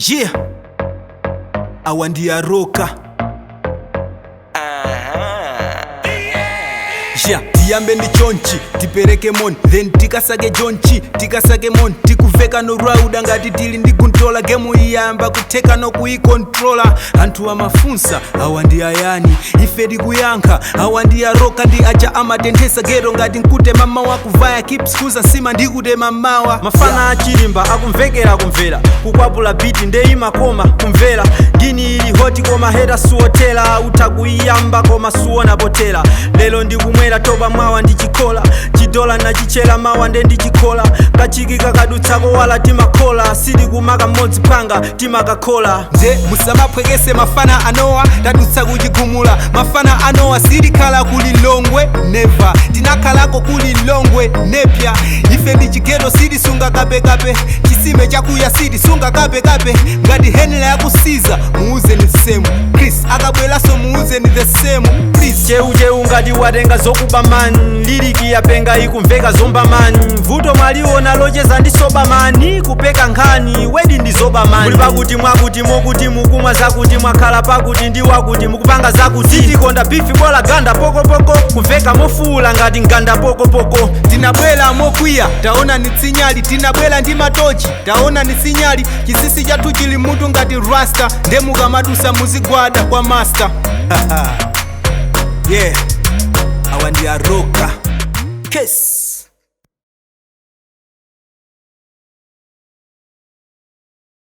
Yeah, awa ndi aroka. Yeah, tiyambe ndi chonchi, tipereke moni, then tikasake jonchi, tikasake moni, tikuveka norauda ngati tili ndi guntola. Gemu iyamba kutheka nokuikontrola. Anthu amafunsa, awa ndi ayani? Ife tikuyankha, awa ndi aroka, ndi aja amatenthesa gero ngati nkutema mawa, kuvaya kipskuza nsima ndi kutema mawa. Mafana achilimba akumvekera, kumvera kukwapula biti ndeyimakoma kumvera. Ngini ili hoti koma hera suwotera, utha kuiyamba koma suona potera. Lero ndikumwera toba, mwawa ndichikola chidola nachichera mawa nde ndichikola kachiki kakadutsako wala timakhola sitikumaka mmodzi panga timakakhola. Nde musamaphwekese mafana anowa, tadutsa kuchigumula. Mafana anowa sitikhala kulilongwe, neva tinakhalako kulilongwe nepya. Ife ndi chigeto, sitisunga kapekape, chisime chakuya sitisunga kapekape. Ngati henela yakusiza, muuzeni same Chris akabwelaso, muuzeni the same please. Cheucheu ngati watenga zokuba man, liliki yapenga ikumveka zomba man. Vuto mwaliona locheza ndi soba mani, kupeka nkhani wedi ndi zoba man. Muli pakuti mwakuti mokuti mukumwa zakuti mwakhala pakuti ndi wakuti mukupanga zakuti tikonda bifi bola ganda pokopoko kumveka mofuula ngati nganda pokopoko. Tinabwela mokwiya, taona ni tsinyali. Tinabwela ndi matochi, taona ni sinyali. Chisisi chathu chili mutu ngati rasta, ndemukamadusa muzigwada kwa master. Yeah, awa ndi aroka kes.